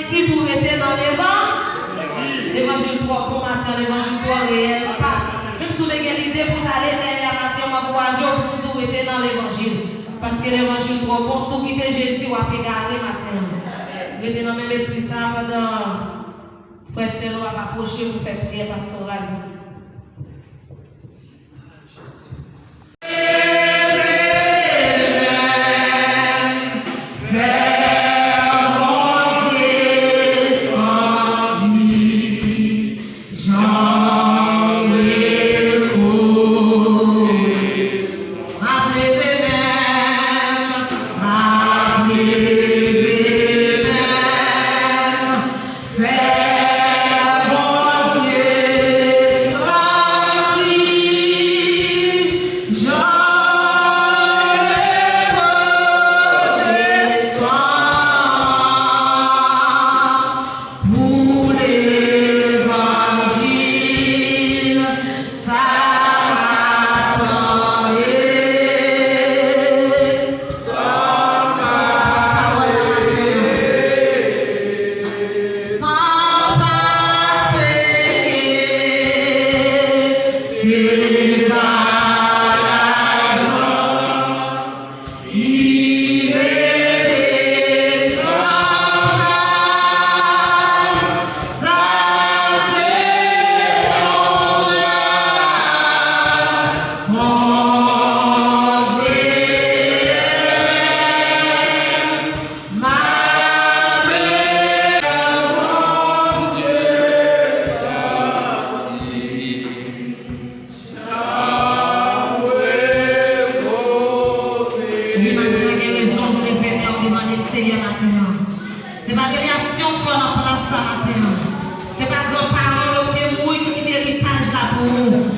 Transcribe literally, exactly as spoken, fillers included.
Si tou rete nan levan-, levanjil twò bon maten an, levanjil twò reyèl, pa, menm si w te gen lide pou w t ale dèyè a maten an, m ankouraje w pou w toujou rete nan levanjil. Paske levanjil twò bon, si w kite Jezi, w ap egare maten an. Rete nan menm espri sa a pandan frè Selo ap apwoche pou fè priyè pastoral. Fè Bondye santi jan levanjil pou levanjil. Sa m ap tande, sa m ap pawòl la maten an. San pa peye, se pa lajan ki mete nan plas. Sa se yon gras Bondye m ap plede Bondye santi. Wi, maten an, gen rezon pou leve men w devan Lesenyè maten an. Se pa revelasion k fè w nan plas sa maten an. Se pa granparan yo ki te mouri ki kite eritaj la pou ou.